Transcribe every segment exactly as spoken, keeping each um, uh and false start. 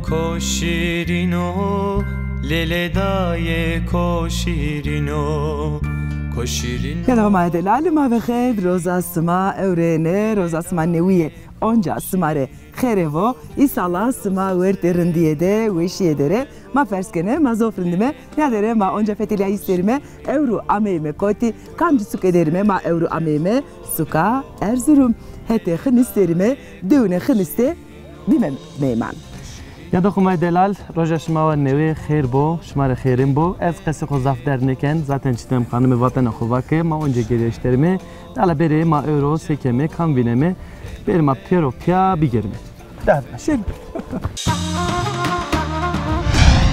Ko şîrîno, lêlê dayê ko şîrîno, ko şîrîno. Yado ma delal, ma ve xêr, roza sima ewrêne, roza sima newîye. Onca sima rê xêrê vo, îsala sima wertê rindîye de, weşîye de rê. Ma ferz kenê, ma zof rindîme, nîyade rê ma onca fetelîyayîş serîme, ewro ameyîme kotî, kamcî suke derîme, ma ewro ameyîme suka Erzurum. Hetê Xinis serîme, dewine Xinis de bîme meyman. Yado xo ma delal, roja şima wa newê xêr bo, şima rê xêrên bo. Ez qesê xo zaf derg nêken, zaten Çitem Xanime vatena xo va ke ma onca gerîyayîş derîme. Dala berê ma ewro se keme, kam vîneme, berê ma pêro pîya bigêrime. Dad. Şir.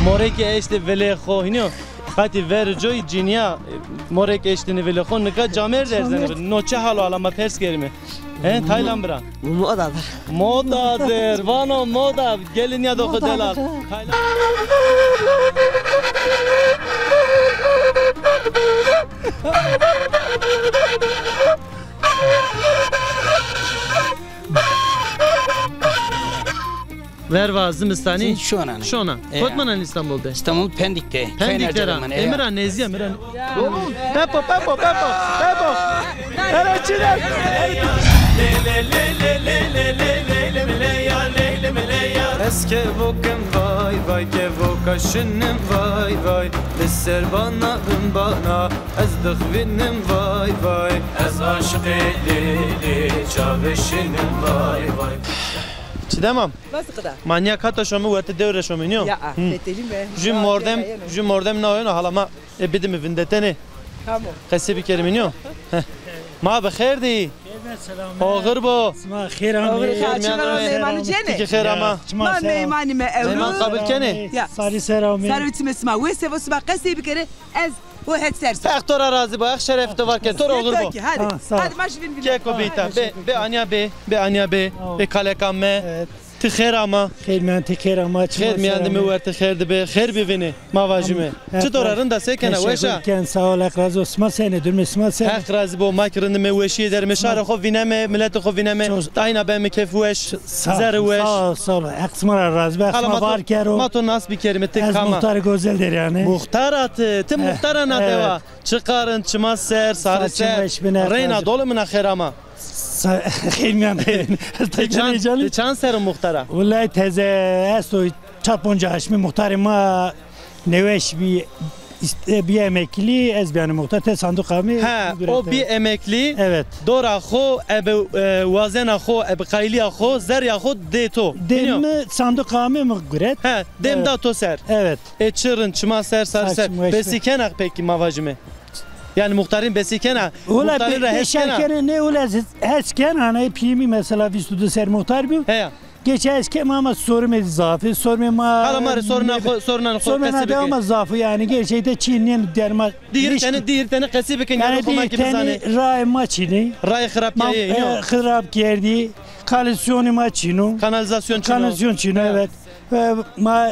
Morekî eştê vilê xo, hînî yo. Qatî ver coy cinîya, morekî eştêne vilê xo, nika camêrd erzenê. No çi hal o, hala ma pers kerîme. He, Taylan bira. Moda dir. Moda dir, vano moda. Gelin ya do xo delal. Taylan. Verva zimistanî. Şonan. Şona. Kot manan Îstanbul de? Îstanbul Pendik de. Pendik de ra. Emi ra nêzî, emi ra. Pepo, pepo, pepo, pepo. Ere çi de? Ez kevokim vay vay, kevoka şinim vay vay. Li ser bana bin bana, ez dixwînim vay vay. Ez aşiqê lêlê çavê şinim vay vay. Çitem am. Nasıl qida? Ma nîya kata şomi, werte dewre şomi, nîyo? Ya, fetelîme. Jü mordem, jü mordem na oyno, hala ma e bidimi vindetenê. Tamam. Qesê bikerîme, nîyo? Heh. Ma bi xêr dî. Oxir bo. Sima xêr amê. Oxir, ha, çima meymanî cênê? Ti kî xêr ama. Ma meymanîme ewro. Meyman qabil kenê? Ya. Sarî ser amê. Sarî çime sima. Wê sevo sima qesey bikerê. Ez o het ser ser. Heq to ra razî bo. Heq şerefê to var ke. To ra oxir bo. Hadi. Hadi ma jî vîn vîn. Keko bê îta. Bê, bê anya bê. Bê anya bê. Bê kaleka me. Evet. Ti xêr ama. Xêr mîyan, ti xêr ama. Xêr mîyan de mi wer ti xêr de bê. Xêr bivînê. Ma vajîme. Çitor a, rind a, se kena, weş a? Teşekkür ken, sağ ol, Heq razî bo. Sima senê, durumê sima senê? Heq razî bo, ma kî rind îme, weşîye derîme. Şarê xo vîneme, miletê xo vîneme. Dayna beme keyf weş, zerrê weş. Sağ ol, sağ ol. Heq sima ra razî bo. Heq sima var kero. Ma to nas bikerîme, ti kam a? Ez muxtarê Gozel Deryanî. Muxtar a ti, ti muxtar a na dewa. Çiqa rind, çima ser, sarî ser. Reyna dole mina xêr ama. Xêr mîyan de. Ez tekin heyecanlî. Ti çand ser o muxtar a? Wulay teze esto çar ponca aşmî, muxtarê ma newş bî, îst-, bî emeklî, ez bîyane muxtar, tê sanduqa mi. Ha, o bî emeklî. Evet. Dora xo, ebe, e, wazena xo, ebe qayîlîya xo, zerrîya xo dê to. Dê mi, sanduqa mi mi guret. Ha, dê mi da to ser. Evet. E, çi rind, çima ser, sarî ser. Besî kena pekî, ma vajîme? Yanî muxtarîn besî kena? Wela muxtarîn ra hes kena? Nê, wela hes kena, hanî pîyê mi mesela vîst û di ser muxtar bîyo. Heya. Geçe ez kema ama sorumê zaf î, sorumê ma. Hala ma rê soruna xo, soruna xo. Sorumê na de ama zaf î yanî, gerçekte çî nê derma. Di hîrê tenî, di hîrê tenî qesî bikin, yanî xo ma kî bizanê. Rayê ma çînî. Rayê xirab kerdî. Xirab kerdî. Kanalîzasyonê ma çîno. Kanalîzasyon çîno. Kanalîzasyon çîno, evet. E, ma,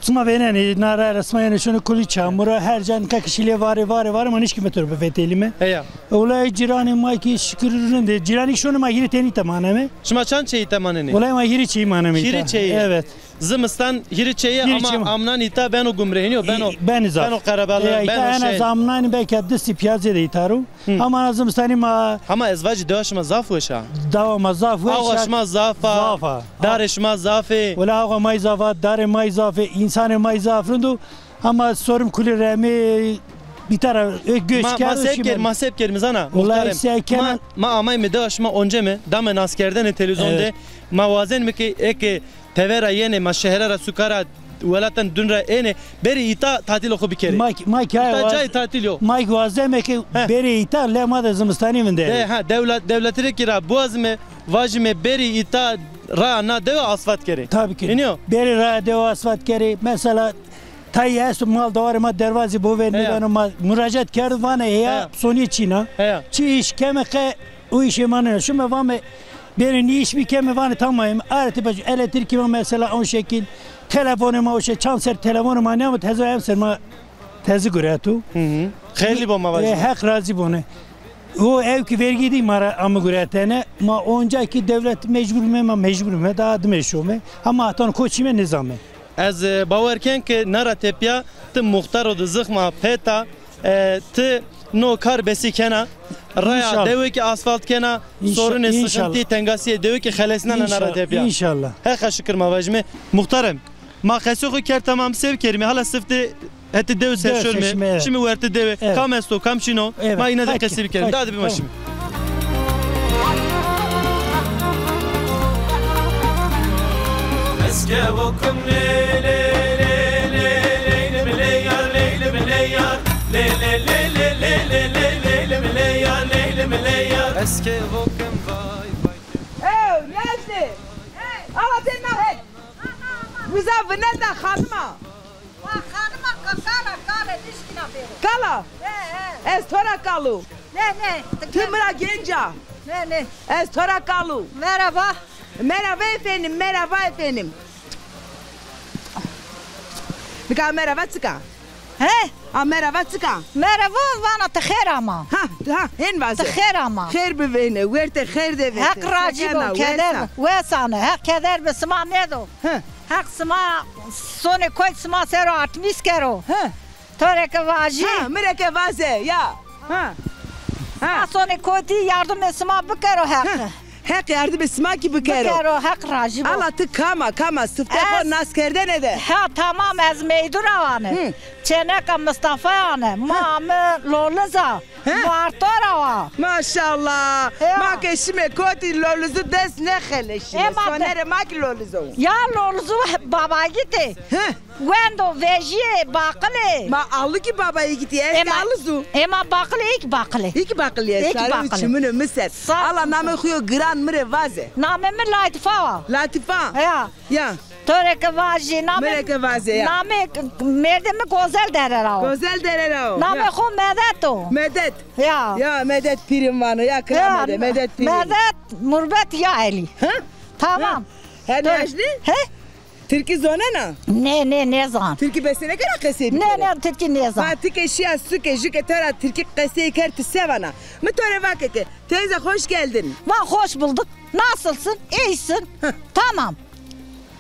sima vênenê, na ra ra sima yenê şonê kulî çamura, her ca nika kişîlê varê, varê, varê, ma nişkîme to rê bifetelîme. Heya. Wulay cîranê ma kî şikir rind ê. Cîranê şonê ma hîrê tenî îta maneme. Şima çand çeyî îta manenê? Wulay ma hîrê çeyî maneme îta. Hîrê çeyî. Evet. Zimistan hîrê çeyî ama amnan îta beno gumre, hînî yo, beno, beno qerebelix, beno şey. Îta en az amnanî belka di sî pîya zêde îta ro. Ama na zimistanî ma. Ama ez vajî dewa şima zaf weş a. Dewa ma zaf weş a. Awa şima zaf a. Zaf a. Darê şima zaf ê. Wela awa ma yî zaf a, darê ma yî zaf ê, însanê ma yî zaf rind o. Ama sorim kulî remê bîtara, e, göç kerd. Ma se bikerîme, ma se bikerîme zana? Wela se kena. Ma, ma amayîme dewa şima, onceme, dame naskerdene televîzyon de. Ma wazenîme ke eke tevera yenê, ma şehre ra, suka ra, welatan dun ra ênê, berê îta tatîlê xo bikerê. Ma, ma kî îta cayê tatîl yo. Ma kî wazeme ke berê îta, lê ma de zimistanî vinde. De, ha, dewlet, dewletî rê kî ra biwazîme, vajîme berê îta, raya na dewe asfalt kerê. Tabii ki. Hînî yo? Berê raya dewe asfalt kerê. Mesela tayê esto mal dewarê ma dervazî bovê nêbeno, ma muracat kerdo, vanê heya sonîye çîn a. Heya. Çi îş keme qe o îşê ma nêno. Şime vame berê nî îş bikeme, vanê tamam. Areti bacı elektrikî ma mesela o şekil, telefonê ma o şey, çand ser telefonê ma nîyamo, teze emser ma tezi gureto. Hı hı. Xeyrlî bo ma vajîme. E, Heq razî bone. O ewkî vergî dî ma ra ame guretene. Ma onca kî dewlet mecbur me, ma mecbur me, daha dime şome. Hama hatan koçî me nizame. Ez, e, bawer ken ke na ra tepîya ti muxtaro de zixma peta, e, ti no kar besî kena. Raya dewe kî asfalt kena, sorunê, sıkıntı, tengasiyê dewe kî xelesnena na ra tepîya. İnşallah. Heqa şikir ma vajime. Muxtarem, ma qesê xo kerd tamam, se bikerîme? Hala sifte hetê dewe ser şorîme. Şîme wertê dewe. Evet. Kam esto, kam çin o? Evet. Ma îna de qesî bikerîme. Daha de bima şîme. Ez ke vokim lê, lê, lê, lê, leylim lê yar, leylim lê yar. Lê, lê, lê, lê, leylim lê yar, leylim lê yar. Ez ke vokim vay, vay. Ew, Nezlî! Ala tê na het. Biza vineta xanima. Wa xanima ka-, kala, kala, nişkîna bêro. Kala? He, he. Ez to ra kal o. Ne, ne. Ti mi ra genc a. Ne, ne. Ez to ra kal o. Merhaba. Merhaba efendim, merhaba efendim. Nika merhaba çik a? He? A merhaba çik a? Merhaba vana ti xêr ama. Ha, ha, hên vaze. Ti xêr ama. Xêr bivêne, wertê xêr de vetê. Heq racî bo, keder. Wesane, Heq keder bi sima nêdo. He. Heq sima sonê koyt sima ser o artmîs kero. He. To rê ke vajî. Ha, mi rê ke vaze, ya. Ha. Ha. Sima sonê kotî yardimê sima bikero Heq. Ha. Heq yardimê sima kî bikero. Bikero, Heq rajî bo. Ala ti kam a, kam a, sifte xo nas kerdene de. Ha, tamam, ez Meydu ra vane. Hı. Çêneka Mistefa yane. Ma ame Loliza. He? Varto ra wa. Maşallah. Ya. Ma ke şîme kotî Lolizu dest nêxeleşîme. E, ma sonerê ma kî Lolizo. Ya Lolizu babayîgîtî. He. Wendo vejîyê baqilê. Ma alikî babayîgîtî, ez kî alizu. E, ma baqilê, ê kî baqilê. Ê kî baqilî, ez sarê çimino mi ser. Ala namê xo yo giran mi rê vaze. Namê mi Latîfa wa. Latîfa. Ya. Ya. To rê ke vajî, namê, mi rê ke vaze ya. Namê mêrdê mi Gozel Dere ra o. Gozel Dere ra o. Namê xo Medet o. Medet. Ya. Ya Medet pîrî mi vano, ya kira Medet, Medet pîrî. Medet Murbet ya Elî. Ha? Tamam. Ha. Henî ajnî? He? Tirkî zonena? Nê, nê, nêzan. Tirkî besenêkena qesey bikerê? Nê, nê, tirkî nêzan. Ma ti ke şîya suke, jû ke to ra tirkî qesey kerd, ti se vana? Mi to rê vake ke, teyze hoş geldin. Va hoş bulduk. Nasılsın? İyisin. Heh. Tamam.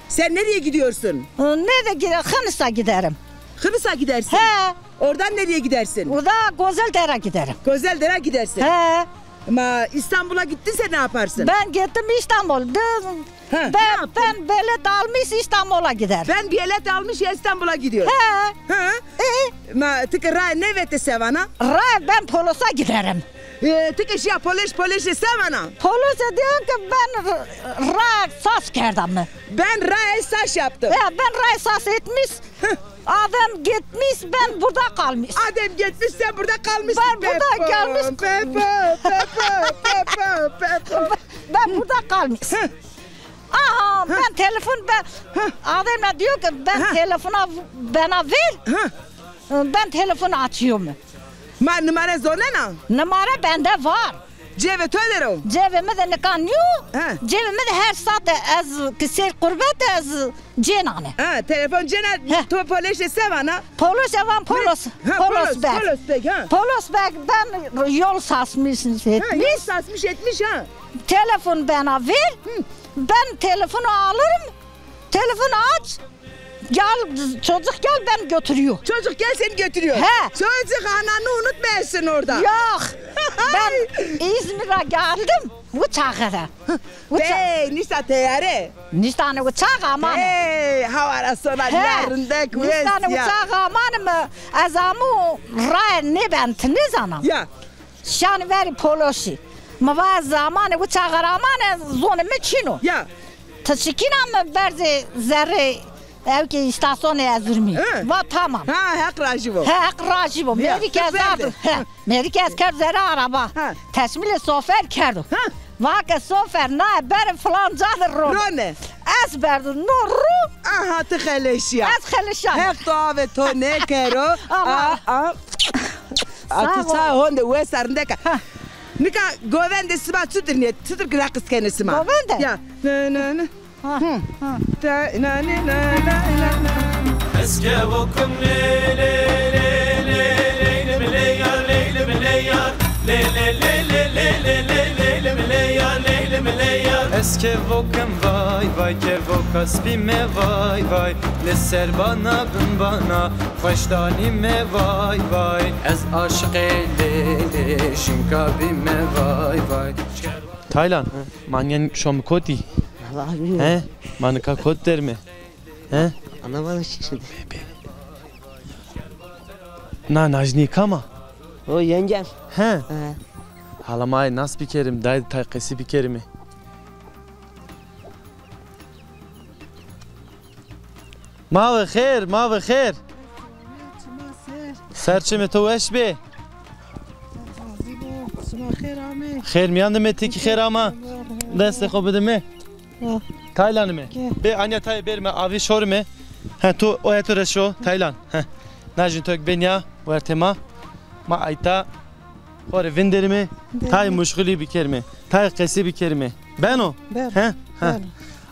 Sen nereye gidiyorsun? Nerede gide-, Kınıs'a giderim. Kınıs'a gidersin? He. Oradan nereye gidersin? O da Gözeldere giderim. Gözeldere gidersin. He. Ama İstanbul'a gittin sen ne yaparsın? Ben gittim İstanbul. Dün Ha, ne ben, yaptın? Ben bilet almış İstanbul'a gider. Ben bilet almış ya İstanbul'a gidiyor. He. Ha? E? Ma ti ke raye nêvete se vana? Raye ben Polos'a giderim. E, ti ke şiya Polos, Polos'e se vana? Polos'e diyor ki ben r-, raye sas kerdim. Ben raye sas yaptım. Ya ben raye sas etmiş. Hı. Adem gitmiş, ben burada kalmış. Adem gitmiş, sen burada kalmışsın. Ben burada kalmış. Pepo, pepo, pepo, pepo. Ben burada kalmış. Hı. Aha, ben telefon, ben, Adem'le diyor ki ben telefona bana ver. Ben telefon açıyorum. Ma nimare zonena? Numara bende var. Cêvê to der o? Cêvê mi de nika nîyo. He. Cêvê mi de her saate ez ki sêr qurbet ez cênane. Ha, telefon cêna, to Polos'e se vana? Polos'e van Polos. Ha, Polos Beg. Polos Beg, ha. Polos Beg ben yol sasmış etmiş. Ha, yol sasmış etmiş ha. Telefon bana ver. Hı. Ben telefonu alırım. Telefonu aç. Gel, çocuk gel, ben götürüyor. Çocuk gel, seni götürüyor. He. Çocuk ananı unutmayasın orada. Yok. Ben İzmir'e geldim. Uçağa da. Uça- Hey, nişta teyare. Niştane uçağa aman. Hey, hawara sona ya rindek. Niştane uçağa aman mı? Ez amu raye nêbent, nêzanam. Ya. Şan verî Polosî. Mi va zamanê uçağa ra amane zonê mi çin o. Ya. Ti çikîna mi berzê zerrê ewkê îstasyonê Erzurumî. Hı. Va tamam. Ha, Heq rajî bo. He, Heq rajî bo. Ya, mêrik ez ard. He. Mêrik ez kerd zerrê araba. Ha. Tesmîlê sofer kerdo. Ha. Va ke sofer naye bere filan ca de rone. Rone. Ez berdo no ro. Aha, ti xeleşîya. Ez xeleşan. Heq to avê to nêkero. Ama. A, a. A, ti ça honde wesa rindek a. Ha. Nika govendê sima çutir nê, çutir ki reqis kenê sima? Govende? Ya. Ne, ne, ne. Ha, ha. Ta, na, ne, na, na, na, na. Ez ke vokim lê, lê, lê, lê, leylim lê yar, leylim lê yar, lê, Ez kevokim vay vay, kevoka spî me vay vay, li ser bana bin bana, xweş danî me vay vay. Ez aşiqê lê lê şinka bî me vay vay. Taylan, manyen şomi kotî? Vallahi bilmiyorum. He? Ma nika kot derme? He? Anlamadım ki şimdi. Na, Najnî kam a? O yengem. He? He. Hala ma ay nas bikerim, day tay qesî bikerime. Ma ve xêr, ma ve xêr. Ser çimê to weş bê. Sima xêr amê. Xêr mîyan de me, ti kî xêr ama. Destê xo bide me. Ha. Taylanî me. Ke. Bê anya tayê bêrime, avî şorime. Ha, to oya to reşo Taylan. Ha. Najin to ek benya wertê ma. Ma ayta xo rê vinderime. Tay muşxulî bikerime. Tay qesî bikerime. Beno? Beno. He? He. Beno.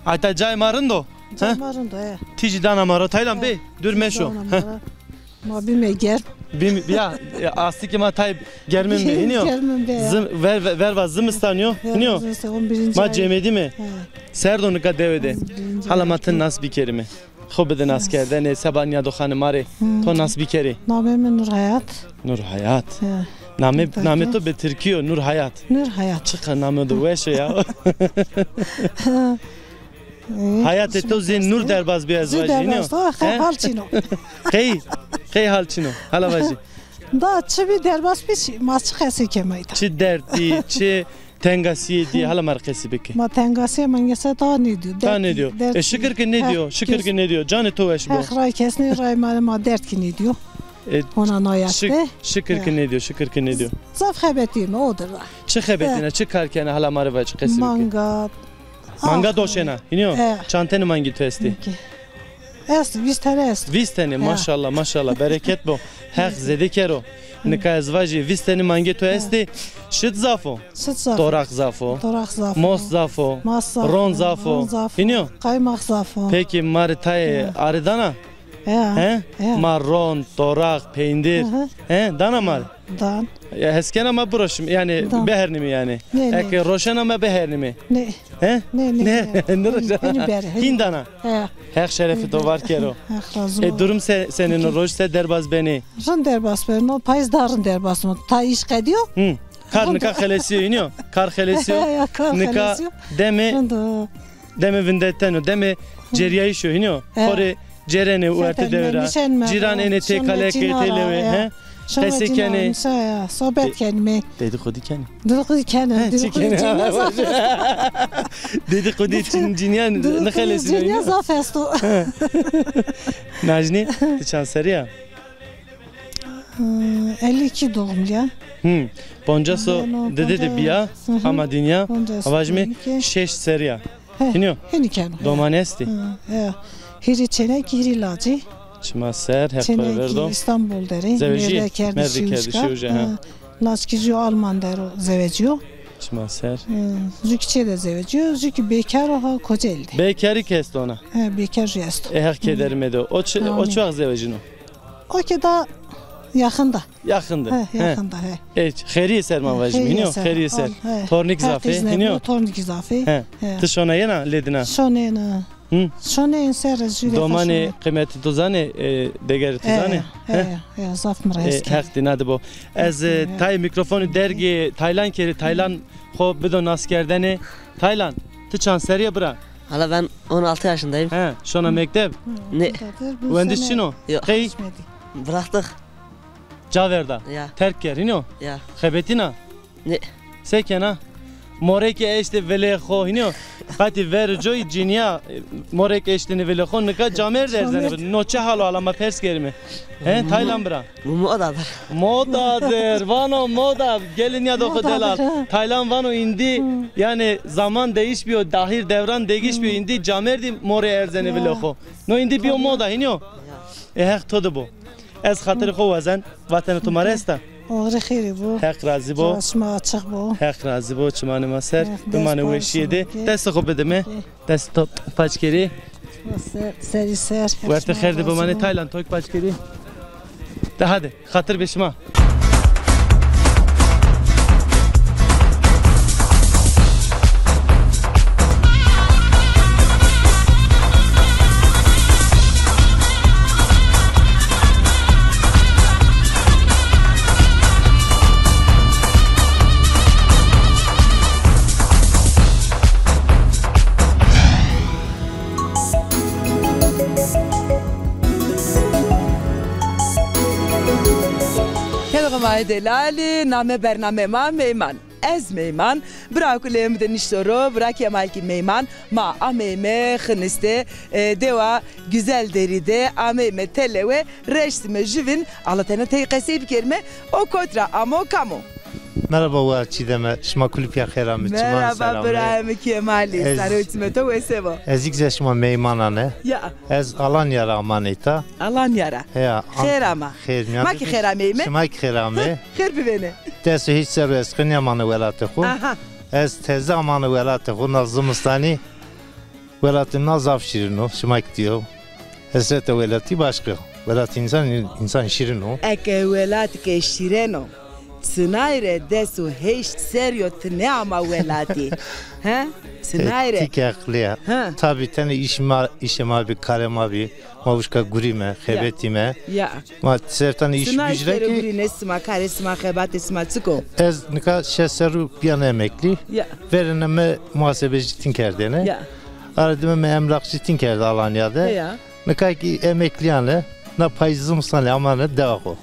Ayta cayê ma rind o? Cayê ma rind o, he. Tîjî dana ma ro. Taylan bê, dûr meşo. He. Ma bîme germ. Bîm, ya, e, astikê ma tay germin be, hînî yo? Germin be ya. Zim, ver, ver, verva zimistan yo, hînî yo? Ma cemedîme. He. Serd o nika dewe de. Hala ma ti nas bikerime. Xo bide naskerdene, seba nîyado xanê ma rê. To nas bikerê. Namê mi Nur Hayat. Nur Hayat. He. Name, name to bi tirkî yo, Nur Hayat. Nur Hayat. Çiqa name do weş o ya. Hayatê to zê nur derbaz bîyo ez vajî, hînî yo? Zê derbaz to, xey hal çin o. Qey, qey hal çin o. Hala vajî. Da çi bî derbaz bî, ma çi qesî keme îta. Çi derd dî, çi tengasîye dî, hala ma rê qesî bike. Ma tengasîye mengese ta nêdîyo. Ta nêdîyo. E, şikir ke nêdîyo, şikir ke nêdîyo. Canê to weş bo. Heq ray kes nê, ray ma, ma derd kî nêdîyo. E, hona nayat de. Şikir ke nêdîyo, şikir ke nêdîyo. Zaf xebetîme, odir ra. Çi xebetîna, çi kar kena, hala ma rê vaj, qesî bike. Manga. Manga doşena, hînî yo? Çantenê mangî to estî? Est, vîst tene est. Vîst tene, maşallah, maşallah, bereket bo. Heq zêde kero. Nika ez vajî, vîst tene mangê to estî. Şit zaf o. Şit zaf o. Toraq zaf o. Toraq zaf o. Most zaf o. Most zaf o. Ron zaf o. Ron zaf o. Hînî yo? Qaymaq zaf o. Pekî ma rê tayê arê dana? Ya. He? Ya. Ma ron, toraq, peyndir. He, dana ma rê? Dan. Ya, hes kena ma biroşim, yanî bihernîme yanî. Nê, nê. Eke roşena ma bihernîme. Nê. He? Nê, nê, nê. Nêroşena. Hîn dana. He. Heq şerefê to var kero. Heq razî bo. E, durum se, senîn o, roj se derbaz benê? Rind derbaz beno, payîz da rind derbaz beno. Ta îş qedîyo. Hı. Kar nika xelesîyo, hînî yo? Kar xelesîyo. Ya, kar xelesîyo. Nika demê, demê vindeteno, demê cerîyayîş o, hînî yo? Xo rê cêrenê werte dewe ra. Cîran ênê têkale ke têlewe, he? Qesê kenê. Sohbet kenîme. Dedîqodî kenê. Dedîqodî kenê. He, çi kenê? Dedîqodî çin, cinîyan nixelesîno. Cinîyan zaf esto. Najnî, ti çand serrî ya? Elli iki doğumlu ya. Hı. Poncas o dide de bîya, ama dinya. Vajîme şeşt serrî ya. Hînî yo? Hînî keno. Domanî estî? Hı, he. Hîrî çênekî, hîrî lacî. Çima ser, Heq to rê verdo. Çênekî Îstanbul der ê. Zewejî? Mêrde kerdî şî, şî uca, ha. Laçkî jû Alman der o zewecîyo. Çima ser. Hı, jû kî çê de zewecîyo, jû kî bêkar o ha Kocaeli de. Bêkarî kî esto ona? He, bêkar jû esto. E, Heq keder medo. O çi, o çi wext zewecîno? O kî da yaxin da. Yaxin de. He, yaxin de, he. E, xêrîye ser ma vajîme, hînî yo? Xêrîye ser. Tornîk zaf ê, hînî yo? Tornîk zaf ê. He. Ti şona yena lê dina? Şonê yena. Hı. Şonê yena ser jû. Domanê qîmetî to zanê, e, degerê to zanê? He, he, zaf mi rê hes keno. Heq dîna de bo. Ez, e, tayê mîkrofonî dergê Taylan kerî, Taylan xo bido naskerdene. Taylan, ti çand serrî ya bira? Hala ben on altı yaşındayım. He, şona mekteb? Ne? Wendiş çin o? Yok. Qey? Bıraktık. Ca verda. Ya. Terk kerd, hînî yo? Ya. Xebetîna? Ne? Se kena? Morê ke eştê vilê xo, hînî yo? Qatî ver coy cinîya, morê ke eştêne vilê xo, nika camêrd erzenê. No çi hal o, hala ma pers kerîme. He, Taylan bira? Bu modadır. Modadır, vano moda. Gelin ya do xo delal. Taylan vano îndî, yanî zaman değiş bîyo, dahir devran değiş bîyo, îndî camêrdî morê erzenê vilê xo. No îndî bîyo moda, hînî yo? E, Heq to de bo. Ez xatirê xo wazen, vatena to ma rê esta. Oxirê xêrê bo. Heq razî bo. Şima açiq bo. Heq razî bo, çimanê ma ser. Bimanê weşîye de. Destê xo bide mi. Dest to paç kerî. Ser, serî ser. Werte xêr de bimanê. Taylan, to kî paç kerî. De hadi, xatir be şima. May delalî, name bername ma Meyman. Ez Meyman, bira kulê mi de nişto ro, bira Kemal kî Meyman, ma ameyme Xinistê, e, dewa Güzelderî de ameyme telewe, reştime jüvin, ala tena tey qesey bikerime, o kot ra amo, kam o? Merhaba, wa Çiğdeme, şima kulî pîya xêr ame, çiman ser ame. Merhaba, bira mi Kemalî, sare û çimê to wese bo. Ez îk ze şima meymanane. Ya. Ez Alanya ra amanê îta. Alanya ra. Heya. Xêr ama. Xêr mîyan. Ma kî xêr ameyme. Şima kî xêr ame. Xêr bivêne. Des û heşt serr o ez qinî amane welatê xo. Aha. Ez teze amane welatê xo, na zimistanî. Welatê na zaf şîrin o, şima kî dîyo. Hesreta welatî başka. Welatê însan, însan şîrin o. Eke welatî ke şîren o, çinay rê des û heşt serrî yo ti nêama welatî? He? Çinay rê? E, ti kî heqlî ya. He. Tabî tenê îş ma, îşê ma bî, karê ma bî. Ma wişka gurîme, xebetîme. Ya. Ma sertanê îş bicre kî. Çinay ser o gurîne sima, karê sima, xebatê sima çik o? Ez nika şeş serr o bîyane emeklî. Ya. Verêne mi muhasebecî tin kerdêne. Ya. Ara dime mi emlakçî tin kerde Alanya de. Ya. Nika kî emeklîyane, na payîz zimistanî amane dewa xo.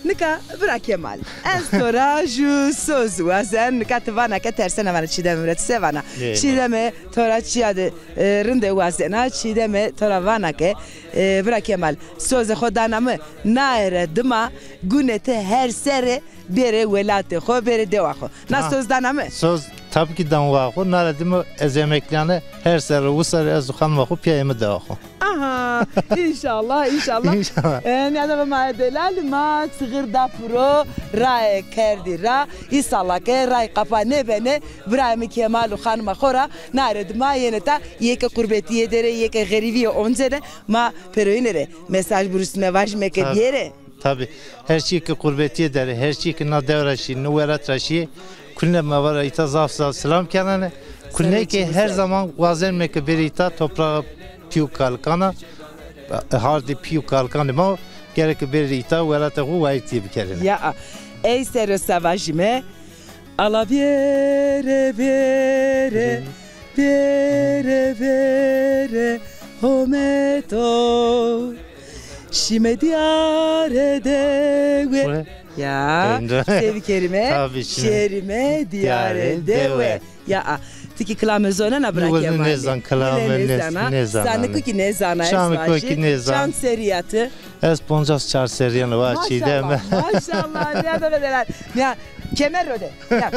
Nika bira Kemal, ez to ra ju soz wazen, nika ti vana ke tersena vana Çiğdem Imret, se vana? Nê, nê. Çiğdeme to ra çîya de, e, rinde wazena, Çiğdeme to ra vana ke, e, bira Kemal, sozê xo dana mi, naye ra dima gunê ti her serre bêrê welatê xo, bêrê dewa xo. Na soz dana mi? Soz tabî kî dan wa xo, naye ra dima ez emeklîyane her serre, wisare ez û xanima xo pîya ême dewa xo. Aha, înşallah, înşallah. Înşallah. E, nîyada ve ma delal ma çixir da piro, raye kerdî ra. Înşallah ke ray qapa nêbene, birayê mi Kemal û xanima xo ra naye ra dima yenê ta, yê ke qurbetîye der ê, yê ke xerîbîye oncene, ma pêroyîne rê mesaj burusîme, vajîme ke bîyerê. Tabî. Her çîyê ke qurbetîye der ê, her çîyê ke na dew ra şîyê, no welat ra şîyê, kulîne ma vana îta zaf zaf selam kenane. Kulîne kî her zaman wazenîme ke bêrê îta toprağa pî û kalikana, hardê pî û kalikanê ma, gereke bêrê îta welatê xo wayîrtîye bikerêne. Ya, ey ser o se vajîme. Ala bêre, bêre, bêre, bêre, home to. Şîme dîyare dewe. Ya, se bikerîme? Tabî, şîme. Şêrîme dîyare dewe. Ya, ti kî kilame zonena bira Kemalî? Nêzan, kilame nêzana. Saniko kî nêzana. Saniko kî nêzan. Çand serrî ya ti? Ez poncas çar serrîyan o, wa Çiğdeme. Maşallah, maşallah. Ya da bederan. Ya, kemer rode. Ya.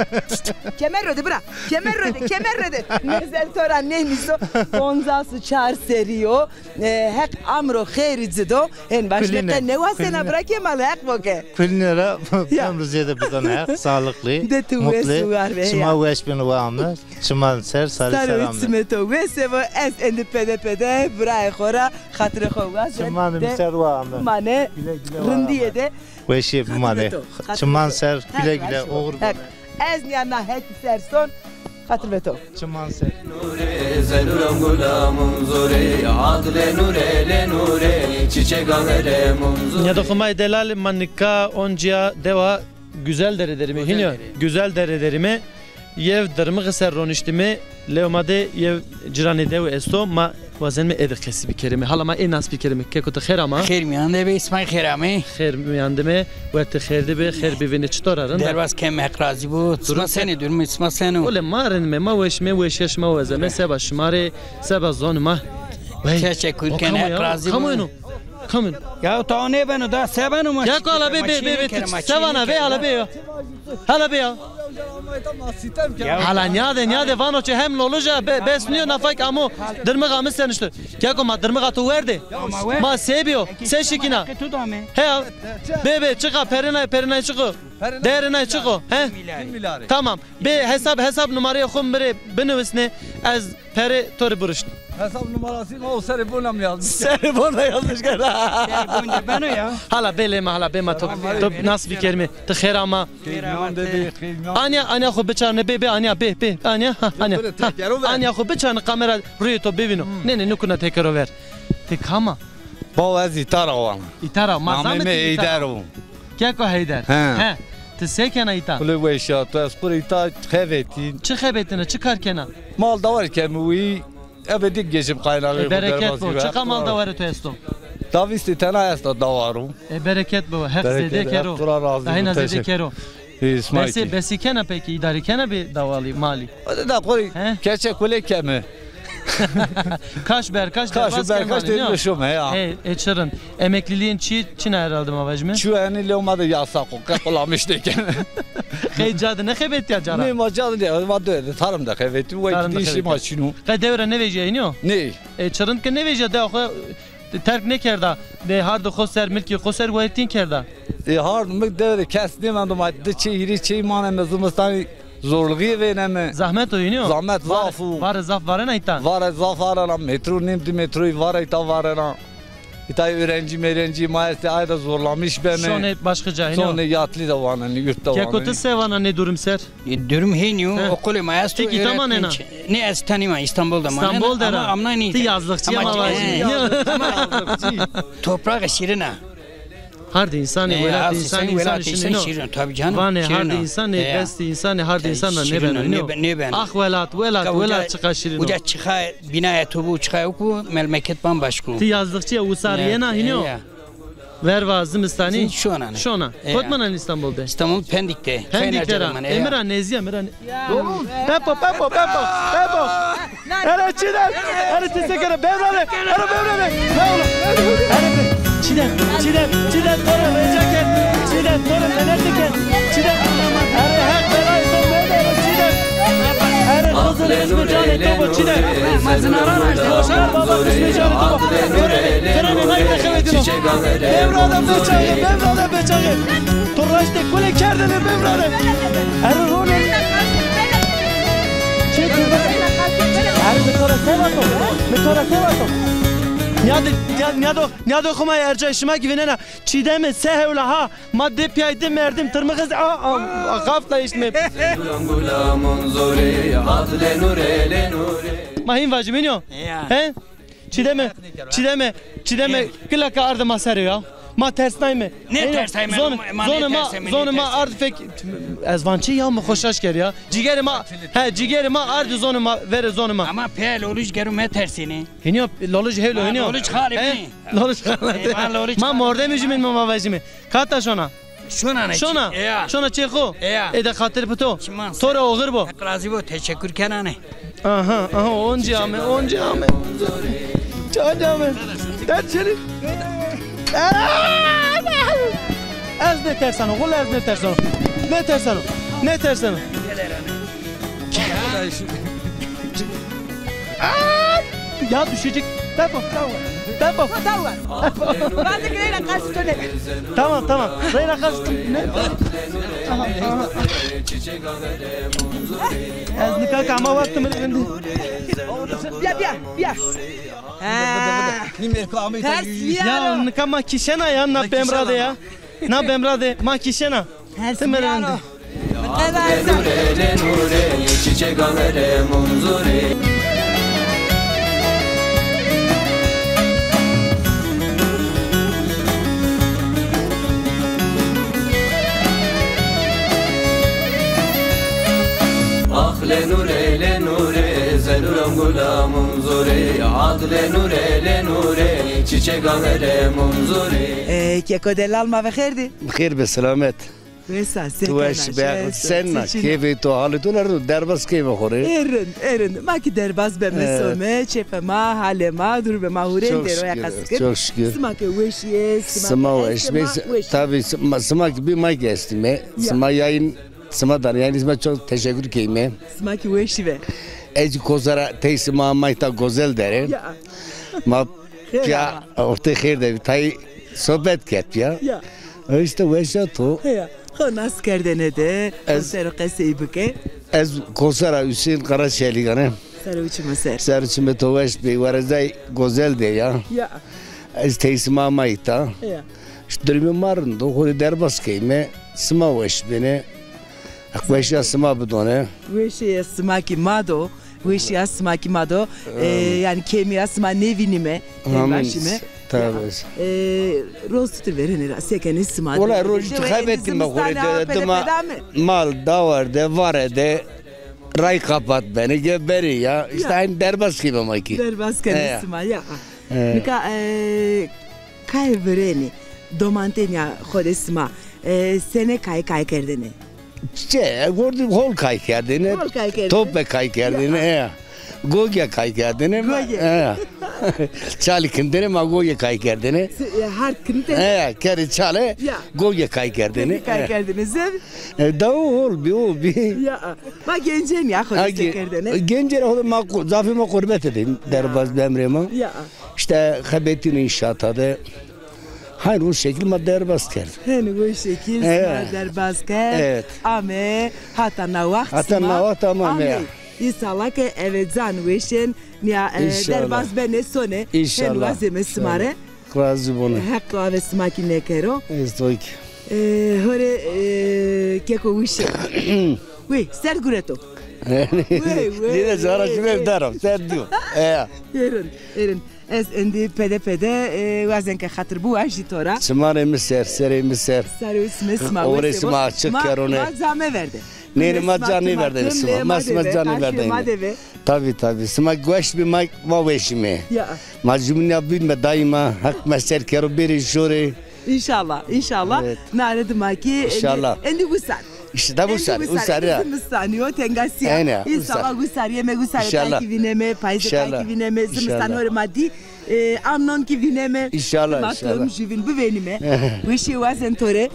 Kemer rode, bira. Kemer rode, kemer rode. Mezel to ra nênîso. Poncas û çar serrî yo. E, Heq amro xêrî ci do. Hên vajîme qe nêwasena bira Kemal, Heq bo ke. Kulîne ra, ya, emrû zêde bidon Heq, sağlıklı, mutlu. De ti wes û war be. Şima weş beno wa ame. Çiman ser, sarî ser ame. Sare û çimê to wese bo, ez endî pede pede birayê xo ra xatirê xo wazen. Çimanê mi ser wa ame. Mane rindîye de. Weşîye bimanê. Çiman ser, güle güle, oxir bone. Ez nîya na hetî ser son, xatir ve to. Çiman ser. Nîyada xo ma yê delalî, ma nika oncîya dewa Güzelderî derîme. Hînî yo? Güzelderî. Güzelderî derîme. Yew dirmixî ser roniştîme, lewma de yew ciranê dewe esto, ma wazenîme ê de qesî bikerîme. Hala ma ê nas bikerîme. Keko ti xêr ama? Xêr mîyan de be, sima xêr ame. Xêr mîyan de me, werte xêr de be, xêr bivêne, çitor a, rind a? Derbas kem, Heq razî bo. Sima senê, durumê sima seno? Ole ma rind me, ma weş me, weşîya şima wazeme, seba şima rê, seba zonê ma. Wey, teşekkür ken, Heq razî bo. Kam o eno? Kam eno? Ya to nêbeno da, se beno ma? Ya ko, hala bê, bê, bê, bê, se vana bê, hala bê ya. Hala bê ya. Ya. Hala nîyade, nîyade vano çi hem loluja be-, bes nîyo, nafak amo dirmixa mi ser nişto. Keko ma dirmixa to werde. Ma se bîyo, se şikîna. He ya. Bê, bê, çiqa perînay, perînay çiqo? Değerînay çiqo? He? Tamam. Bê hesab, hesab numareyê xo mi rê binivisne, ez perê to rê burişt. Hesap numarası ma o serê bona mi yazmış? Serê bona yazmış kena. Serê bona beno ya. Hala bê lê ma, hala bê ma to, tamam, to nas bikerîme. Ti xêr ama. Xêr mîyan de bê, xêr mîyan. Anya, anya xo biçarne bê, bê, anya, bê, bê, anya, ha, anya. Anya xo biçarne kamera rûyê to bivîno. Hmm. Nê, nê, nukuna tekero ver. Ti kam a? Baw, ez îta ra wan. Îta ra, ma zame ti îta ra. Namê mi Heyder o. Keko Heyder. He. He. Ti se kena îta? Kulê weşîya to, ez xo rê îta xebetî. Çi xebetîna, çi kar kena? Mal dawar keme wî, ebe dî gecim qaynaxê xo derbazî ver. E, bereket bo. Çiqa mal dawarê to esto? Da vîstî tena esta dawaru. E, bereket bo. Heq zêde kero. Heq tu ra razî bo. Dahîna zêde kero. Besî, besî kena pekî, îdarî kena bi dawalî, malî? Ode da qorî keçe kule keme. Kaş berkaş derbas keme. Kaş berkaş derbas keme ya. E, e, çi rind. Emeklîlîyên çi, çina herhalde ma vajime? Çi, enî lewma de yasak o, qekolamiş de keme. Qey ca de nêxebetîya cara? Nê, ma ca de nê, ma de, de tarım de xebetî, wekî de îşê ma çin o. Qey dewe ra nêvejîya hînî yo? Nê. E, çi rind ke nêvejîya, dewa xo terk nêkerda. De hardê xo ser, milkê xo ser wayirtîn kerda. E, hard milk dewe de kes nêmendo, ma di çê hîrê çê maneme, zimistanî zorluğî vêneme. Zahmet o hînî yo? Zahmet zaf o. Vare zaf varena îta? Vare zaf varena, metro nêm di metroyî vare îta varena. Îtay öğrenci merencî ma estê, ay da zorlamiş beme. Şonê başka ca hînî yo? Şonê yatlî de wanenî, yurt de wanenî. Keko ti se vana nê durum ser? E, durum hênî yo, okulê ma esto. Ti îta manena? Nê, ez îta nîma, Îstanbul de manena. Îstanbul de ra? Ama amnay nî. Ti yazlıkçî ma vajî. Toprağı şirin a. Hardê însanî, welatê însanî, însanî şirin o. Şirin o, tabii canım. Vanê hardê însanî, destê însanî, hardê însan ra nêbeno. Nêbeno. Ah welat, welat, welat çiqa şirin o. Uca çiqa bînaya to bu, çiqa yok bu, memleket bambaşka. Ti yazlıkçî ya, usar yena hînî yo? Verva zimistanî şona. Şona. Kot manena Îstanbul de? Îstanbul Pendik de. Pendik de ra. E, mi ra nêzdî ya, mi ra nê- Pepo, Pepo, Pepo, Pepo. Ere Çiğdem, ere ti se kena, bevra de, ere bevra de. Ne oğlum? Ere Çiğdem, Çiğdem, Çiğdem, to rê rica ken. Çiğdem, to rê menet ken. Çiğdem, ere Heq belayê to mede, ere Çiğdem. Ere Xizir ismi canê to bo Çiğdem. Xizir baba ismi canê to bo. Frenê, frenê, nay nêxebetîno. Bevra de beçaxê, bevra de beçaxê. To raştê kulê kerdêne bevra de. Ere ronê. Çi tu? Ere mi to ra se vato? Mi to ra se vato? Nîyade, nîya-, nîyado, nîyado xo ma ercay şima kî vênena. Çiğdemê se hewla ha. Ma di pîyay di merdim tirmixi zî, a, a, a, xafta eştme. Ma hîn vajîme nîyo? Ya. He? Çiğdemê, Çiğdemê, Çiğdemê, gila ke arde ma ser o ya. Ma tersnayme. Nêtersayme, zonê ma, zonê ma ard fek, ez van çi ya, mi xo şaş kerd ya. Cîgerê ma, he, cîgerê ma ard zonê ma, verê zonê ma. Ama pê Lolij gero metersêne. Hînî yo, Lolij hewlo, hînî yo. Lolij xalê mi. Lolij xalê. Ma mordemî jumîn, ma vajîme. Kata şona? Şona ne? Şona. Şona çê xo. Ê de xatir bi to. To ra oxir bo. Heq razî bo, teşekkür kenane. Aha, aha, oncî ame, oncî ame. Oncî ame. Dert seni. Ez nêtersano, wele ez nêtersano. Nêtersano. Nêtersano. Aa! Ya düşecek. Bebo. Bebo. Tamam, tamam. Reyna kaç. Tamam, tamam. Ez nika kama vakti mi rindi. Bîya, bîya, bîya. Ha. Ters bîya. Ya nika ma kişena ya, na bemra de ya. Na bemra de ma kişena. Ti mi ra vindî. E, keko delal, ma ve xêr dî. Xêr be, selamet. Wesa, se kena, weş be, sen na, keyfê to, halê to ne rind, derbas keyfê xo rê. Ê rind, ê rind. Ma kî derbas beme, some, çêfê ma, halê ma, durumê ma hurêndê ro ya, qas kir. Çok şükür. Sima ke weşî yê, sima ke weş be, tabii, sima, sima ki bi ma ki estime. Sima yayın, sima dan yayın, sima çok teşekkür keyme. Sima ki weşî ve. Ez kosera tey sima may ta Gozel dere. Ya. Ma ya ortê xêr de bi tay sohbet kerd ya. Ya. E, işte weşa to. Heya. Xo nas kerdene de, ez, xo ser o qesey bike. Ez kosera Hüseyin Karaçelîgan ê. Ser o çimo ser. Ser o çimê to weş bê, werezay Gozel de ya. Ya. Ez tey sima may ta. Ya. İşte durumê ma rind o, xo rê derbas keyme, sima weş bêne. Heq weşîya sima bidone. Weşîya sima kî ma do. Weşîya sima kî ma do. E, yanî kêmîya sima nêvînîme. Amîn. Tabii. E, roz tu verêne ra, se kenê sima. Wela rojî tu xebetîme xo rê de, dima mal dawar de, vare de, ray kapat benê, ge berê ya. İşte aynı derbas keyme ma kî. Derbas kenê sima ya. Nika, e, Kay virênî, domantênîya xo de sima, e, senê kay kay kerdêne? Çe, gordî hol kay kerdêne. Hol kay kerdêne. Tope kay kerdêne, ya. Gogya kay kerdêne. Gogya. E. Çalî kindêne ma gogya kay kerdêne. Se-, e, hard kindêne. E, kerê çale, ya, gogya kay kerdêne. Gogya kay kerdêne. Zeb? E, da o hol bî, o bî. Ya. Ma gencênîya xo de se kerdêne? Gencênîya xo de ma qu-, zafê ma qurbete de derbaz bi emrê ma. Ya. Îşte xebetîno înşaata de. Hayn o şekil ma derbaz kerd. Hen o şekil ma derbaz kerd. Evet. Ame hata na waxt. Hata na waxt ama ame. Înşallah ke eve can weşên nîya, e, derbaz benê sonê. Înşallah. Hen wazeme sima rê. Razî bono. Heq ave sima kî nêkero. Ez doy kî. E, hore, e, keko wişe. Wey, serd gureto. Wey, wey. Dîne zara şu ev daram, serd diyo. E. Êrin, êrin. Ez êndî pede pede, e, wazen ke xatir biwajî to ra. Sima rê mi ser, serê mi ser. Serê sima, sima. Orê sima açık kerone. Ma, ma ca nêverdê. Nê, nê, ma ca nêverdê sima. Ma sima ca nêverdê. Tabî, tabî. Sima weş bî, ma, ma weş îme. Ya. Ma jumîn ya bîn me daîma. Heq me ser kero bêrê jorê. Înşallah, înşallah. Evet. Nare dima kî. Înşallah. Êndî, êndî wisar. Îşte da wisar, wisar ya. Zimistanî yo, tengasî ya. Înşallah wisar yeme, wisar tay kî vîneme, payîze tay kî vîneme, zimistan hore ma dî, e, amnon kî vîneme. Înşallah, înşallah. Dima to juvîn bivênîme. Weşîye wazen to rê.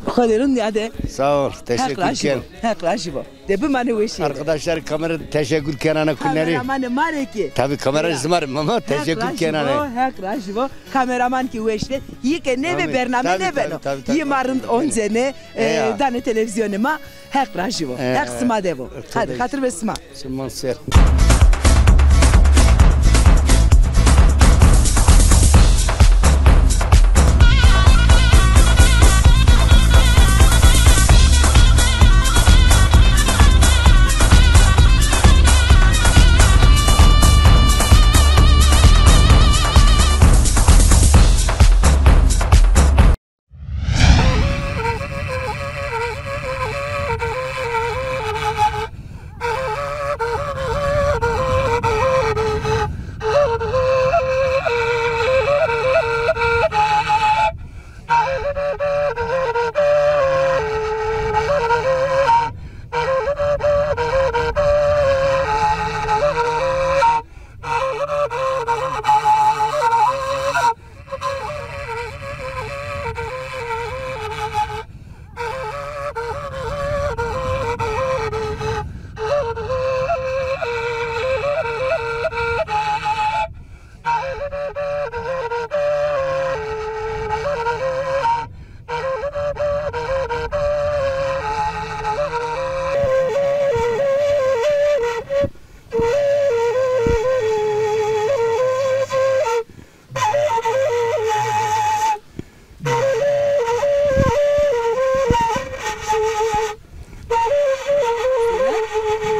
Xo de rind nîyade. Sağ ol, teşekkür ken. Heq razî bo. De bimanê weşîye. Arkadaşlar kamera teşekkür kenane kuneri. Kameramanê ma rê kî. Tabii kamera sima rê ama teşekkür kenane. Heq razî bo, Heq razî bo. Kameraman kî weş be. Yî ke nêbe bername nêbeno. Yî ma rind oncenê, e, danê televîzyonê ma. Heq razî bo. Heq sima de bo. Hadi xatir be sima. Sima ser.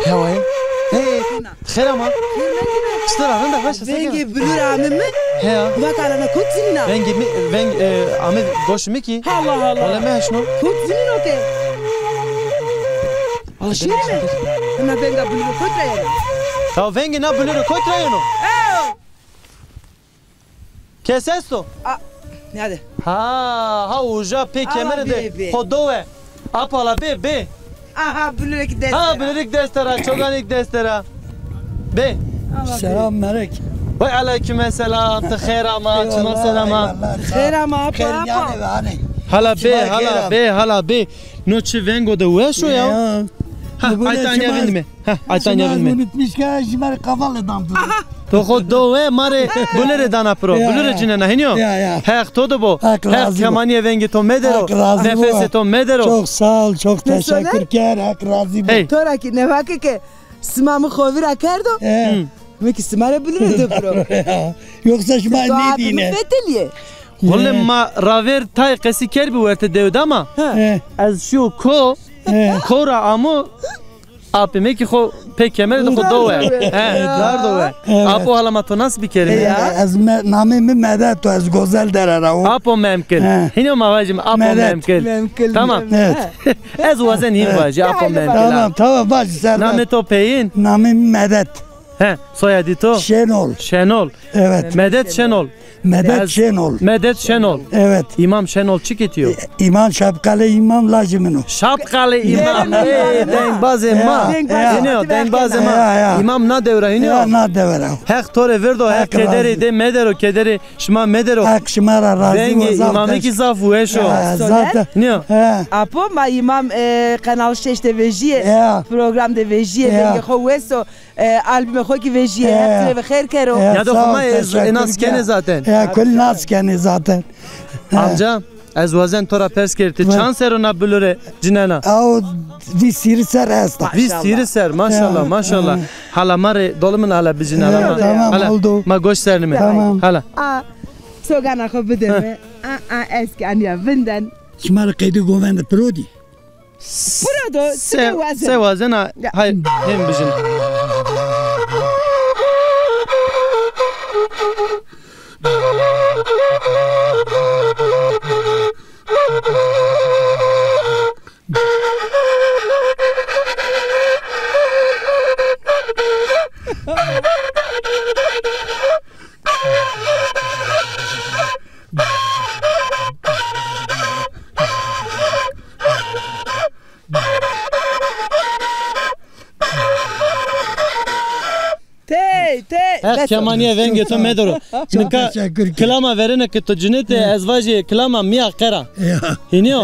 Hewayê. Hey, xêr ama. Çitur a, rind a, baş a, se kena? Vengê bilûr ame mi? He ya. Vaka ra na kot zinîna? Vengê mi, veng, e, ame goşê mi kî. Allah Allah. Wele meheşno. Kot zinîno ke? Aşîr mi? Na venga bilûr kot ra yena. Ya vengê na bilûr kot ra yeno? Ew. Kes esto? A, nade. Ha, ha uja pê kemere de. Xo do we. Apo hala bê, bê. Aha, bilûrek dest ra. Ha, bilûrek dest ra, çoganek dest ra. Bê. Selam melek. Wey aleyküm selam. Ti xêr ama, çima selama. Xêr ama, apo, apo. Hala bê, hala bê, hala bê. No çi vengo de weş o ya. Ha, ay tanya vindime. Ha, ay tanya vindime. Unutmuş ke, ji ma rê kaval dam tu. To xo do we, ma rê bilûre dana piro. Bilûre cinena, hînî yo? Ya, ya. Heq to de bo. Heq kemanîye vengê to medero. Nefesê to medero. Çok sağ ol, çok teşekkür ker. Heq razî bo. Hey. To ra kî nêvake ke sima mi xo vîra kerdo. Mi kî sima rê bilûre do piro. Yoksa şima nêdîne. Wele ma ravêr tay qesî kerbî werte dewe de ama ez şîyo ko, ko ra amo, apê mi kî xo pê kemere de xo do we. He, dardo we. Apo hala ma to nas bikerîme? Ez namê mi Medet o, ez Gozel Dere ra wo. Apo Memkil. Hînî yo ma vajîme Apo Memkil. Tamam. Ez wazen hîn vajî Apo Memkil. Tamam, tamam, vajî ser. Namê to peyîn? Namê mi Medet. He, soyadî to? Şenol. Şenol. Evet. Medet Şenol. Medet Şenol. Medet Şenol. Evet. Îmam Şenol çi kitiyo? Îmam Şapkale, îmam lajê min o. Şapkale îmam. Ê, dengbazê ma. Dengbazê ma. Dengbazê ma. Ya, ya. Îmam na dewra hînî yo? Ya, na dewra. Heq to rê verdo, Heq kederê de medero, kederê şima medero. Heq şima ra razî bo. Vengê îmamî kî zaf weş o. Ya, zaten. Nîyo? He. Apo ma îmam, e, Kanal şeş de vejîyê. Ya. Program de vejîyê. Ya. Vengê xo wes o. E, albumê xo kî vejîyê, hep ti rê ve xêr kero. Ya do xo ma ez nas kenê zaten. Ya, kul nas kenê zaten. Amca, ez wazen to ra pers kerî, ti çand serr o na bilure cinena? Aw, vîst hîrî serr esta. Vîst hîrî serr, maşallah, maşallah. Hala ma rê dolimin, hala bijîn, hala ma. Tamam, oldu. Ma goş sernîme. Tamam. Hala. A, sogana xo bide mi. A, a, ez kî anîya vinden. Şima rê qeydê govende piro dî. Piro do, se, se wazena, hay, hên bijin. Tey, tey. Heq kemanîye vengê to medero. Nika kilama verêne ke to cinitê, ez vajî kilama Mîya Qera. Ya. Hînî yo?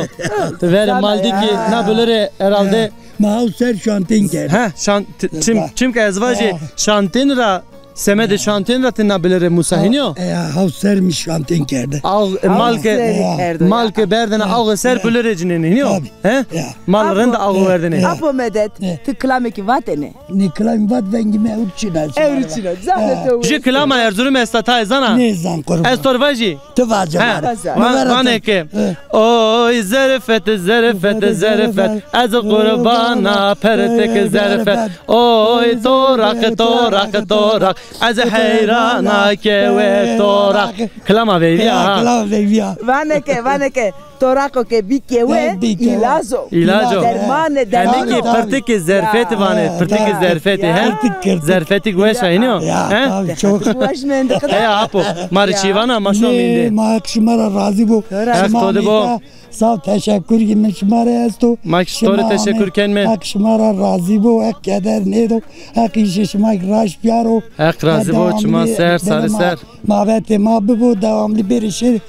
Ti verê mal dî kî na bilure herhalde. Ma haw ser şantên kerd. Ha, şan-, çim, çimke ez vajî şantên ra Semedê şantên ra ti na bilêrê musa hînî yo? E, ya, haw ser mi şantên kerde. Aw, e, mal ke, mal ke berdêne aw ser bilêrê cinên hînî yo? He? Mal rind aw werdêne. Apo Medet, ti kilamêkî vatêne? Nê kilamî vat vengî mi ewr çin a. Ewr çin a. Zaf de to. Jû kilama Erzurum esta, tayê zana? Nêzan qurban. Ez to rê vajî. Ti vace ma rê. Vanê ke. Oy zerfet, zerfet, zerfet, ez qurbana pertik zerfet. Oy toraq, toraq, toraq, ez heyrana kewe toraq. Kilama veyvîya ha. Kilama veyvîya. Vanê ke, vanê ke. Toraqo ke bî kewe, îlaz o. Îlaz o. Derman e, derman o. Hemî kî pirtikê zerfetî vanê, pirtikê zerfetî, he? Zerfetîk weş a, hînî yo? He? Weş mendî. Heya apo, ma rê çî vana, ma şo mîndî. Ma Heq şima ra razî bo. Heq to de bo. Sağ ol, teşekkür ki min şima rê esto. Ma kî to rê teşekkür kenme. Heq şima ra razî bo, Heq keder nêdo. Heq îşê şima kî raşt biyaro. Heq razî bo, şima ser, sarî ser. Mabetê ma bibo, devamlı bêrê şêrê.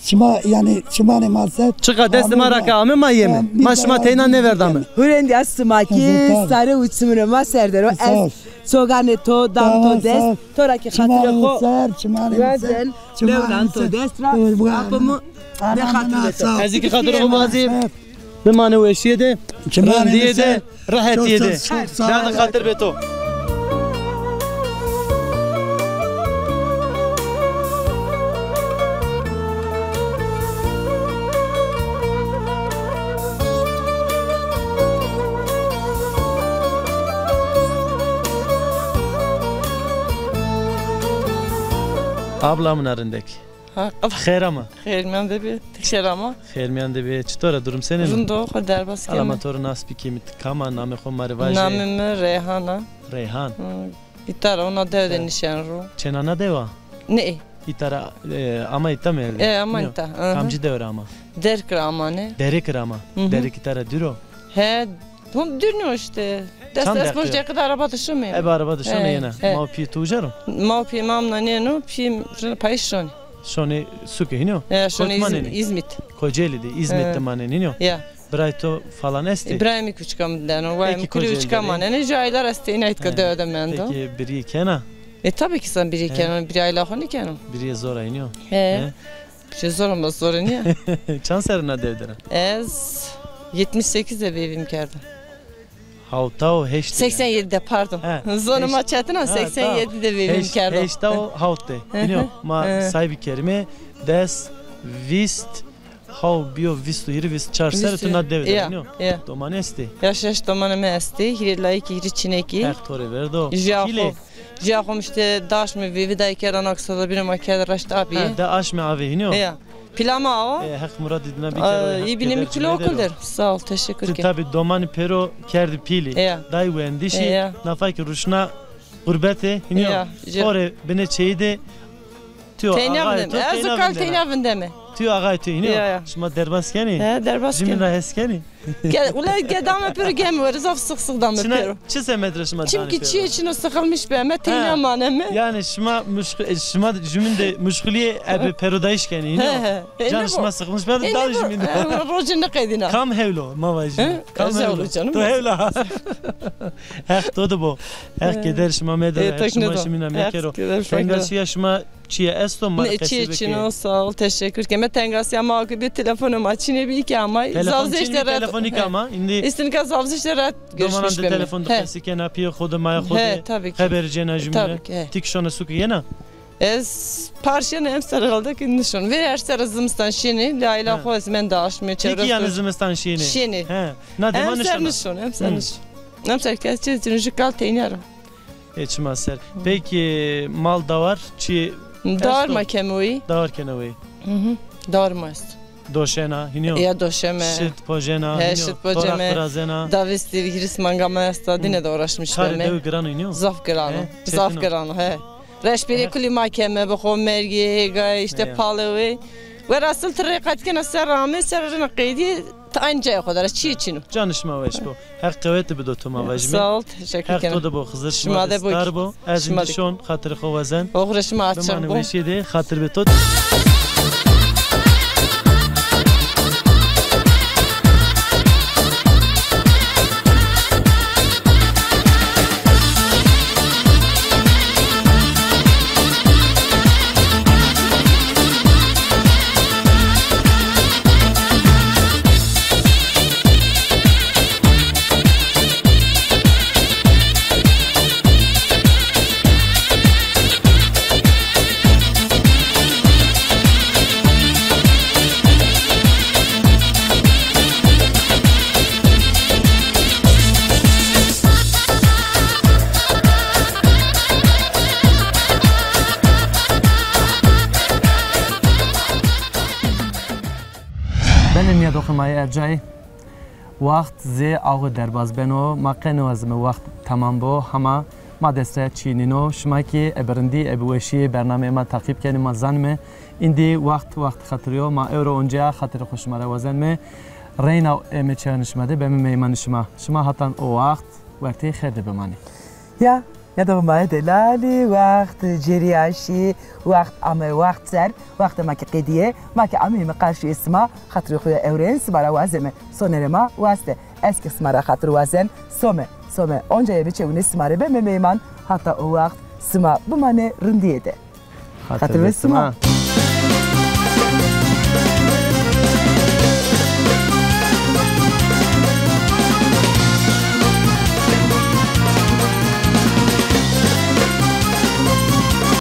Şima, yanî, çimanê ma ser. Çiqa destê ma ra ke ame ma yeme. Ma şima teyna nêverdame. Hurêndîya sima kî sare û çimunê ma ser der o. Ez soganê to dam to dest. To ra kî xatirê xo wazen, lewlan to dest ra. Apo mi, de xatir be to. Ez kî xatirê xo wazî. Bimane weşîye de, rindîye de, rehetîye de. Derdê xatir be to. Abla min a rindek. Ha, qila. Xêr ama. Xêr mîyan de bî. Ti xêr ama. Xêr mîyan de bî. Çitor a, durum senên o? Rind o, xo derbas keme. Ala ma to rê nas bikîme, ti kam a, namê xo ma rê vajê. Namê mi Reyhan a. Reyhan. Hı, îta ra, ona dewe de nişen ro. Çêna na dewa? Nê. Îta ra, e, ama îta mi erdê? E, ama îta. Kamcî dewe ra ama? Derk ra ama ne? Derek ra ama. Derek îta ra dûr o? He, hum dûr nîyo îşte. Des, des ponc deqîqe de araba de şome. Ebe araba de şome yena. Ma û pîyê to uca ro? Ma û pîyê ma amna nêno, pîyê rina payîz şonê. Şonê suke hînî yo? Ya, şonê Îzmît. Kocaeli de, Îzmît de manenê hînî yo? Ya. Birayê to falan estê? Birayê mi kî uçka mi deno. Wayê mi kulî uçka manenê. Jû aylar estê, îna îtka dewe de mendo. Peki birî kena? E, tabii ki sen birî keno, birî ayla xo nêkeno. Birîye zor a hînî yo? He. Pişê zor ama zor nîya. Çand serr na dew der a? Ez yetmiş sekiz de veyvîm kerdo. Hawta û heşt de. Seksen yedi de, pardon. Zonê ma çetin a, seksen yedi de veyvîm kerdo. Heşta û hawt de. Hînî yo, ma say bikerîme, des, vîst, haw bîyo vîst û hîrî, vîst û çar serr tu na dew der a, hînî yo. Domanî estê? Ya, şeş domanê mi estê, hîrê layikî, hîrî çinekî. Heq to rê verdo. Jûya xo. Jûya xo mi îşte di aşmî veyvî dayî kerda, na kî soda bîne ma kerde reşt a bî. Ha, di aşmî avê hînî yo? Ya. Pîla ma awa. E, Heq muradê dina bikero. Aa, î bîne mi kî lo okul der. Sağ ol, teşekkür ederim. Ti tabî domanî pêro kerdî pîlî. Ya. Dayî wendişî, nafa kî ruşna Gurbetê, hînî yo. Ya, jê. Xorê binê çeyî de, tu yo, axayê to, teyna vindeme. Ez kal teyna vindeme. Tu yo, axayê to, hînî yo. Ya, ya. Şima derbas kenî? He, derbas kenî. Cimîn ra hes kenî? Ge-, ula ge dame pêro, geme were, zaf six six dame pêro. Çi semed ra şima danê pêro? Çimkî çîyê çin o, sıkılmış beme, teyna maneme. Yanî şima muşk-, şima jumîn de muşkilîyê ebe perodayîş kenî, hînî yo? He, he. Can şima sıkılmış be, danê jumîn de. Rocê nêqedîna. Kam hewl o, ma vajî. Kam hewl o? Canım. To hewl a. Heq to de bo. Heq keder şima mede, Heq şima jumîna mekero. Tengasîya şima çîyê esto, ma rê qesey bikê. Çîyê çin o, sağ ol, teşekkür keme. Tengasîya ma ki bi, telefonê ma çinê bi, î ke amay. Telefon çin bi, telefonî ke ama. Îndî îstin ke zaf zî îşte rahat görüşmüş beme. Domanan de telefon de qesey kena, pîyê xo de, mayê xo de. He, tabii ki. Xeberî cêna jumîne. Tabii ki, he. Ti kî şona suke yena? Ez parşena, emser xelde ki nişon. Verê her serre zimistan şênê, la îla xo ez menda aşmê çewres. Ti kî yanî zimistan şênê? Şênê. He. Na dema nişona? Emser nişon, emser nişon. Emser kes çi, ju kal teyna ra. E, çima ser. Peki mal dawar çi esto? Dawar ma keme weyî. Dawar kena weyî. Hı hı. Dawar ma est. Doşena, hînî yo? Ya, doşeme. Şit pojena, hînî yo? He, şit pojeme. Toraq virazena. Davîstî hîris manga ma esta, dîne de uğraşmış beme. Karê dewe giran o, hînî yo? Zaf giran o. He, çetin o. Zaf giran o, he. Reşbîrê kulî ma keme, bi xo mergê, hêgayê, îşte palewê. Werasıl ti rê qet kena ser amê, ser rina qeydî. Ti aynı cayê xo de ra, çîyê çin o. Canê şima weş bo. Heq qewetî bido, to ma vajîme. Sağ ol, teşekkür ederim. Heq to de bo, Xizir şima de star bo. Ez îndî şon, xatirê xo wazen. Oxirê şima açık bo. Bimane weşîye de, xatir be to. Benê nîyadoxê ma yê ercayî. Waxt zê axwe derbaz beno. Ma qe nêwazime waxt temam bo, hema ma dest ra çî nîno. Şima kî ebe rindî, ebe weşî bernameyê ma teqîb kenê, ma zanime. Îndî waxt, waxt xatirî yo. Ma ewro oncîya xatirê xo şima ra wazenme. Reyna eme çayxanê şima de beme meymanê şima. Şima hatan o waxt wertê xêr de bimanê. Ya, ya da ma delalî, waxt cêrîya şî, waxt ame, waxt ser, waxtê ma kî qedîye, ma kî ameyme qarşîyê sima, xatirê xo ya ewrên sima ra wazeme, sonerê ma waste. Ez kî sima ra xatir wazen, some, some, onca yê biçewine sima rê beme meyman, hata o waxt sima bimanê rindîye de. Xatir be sima.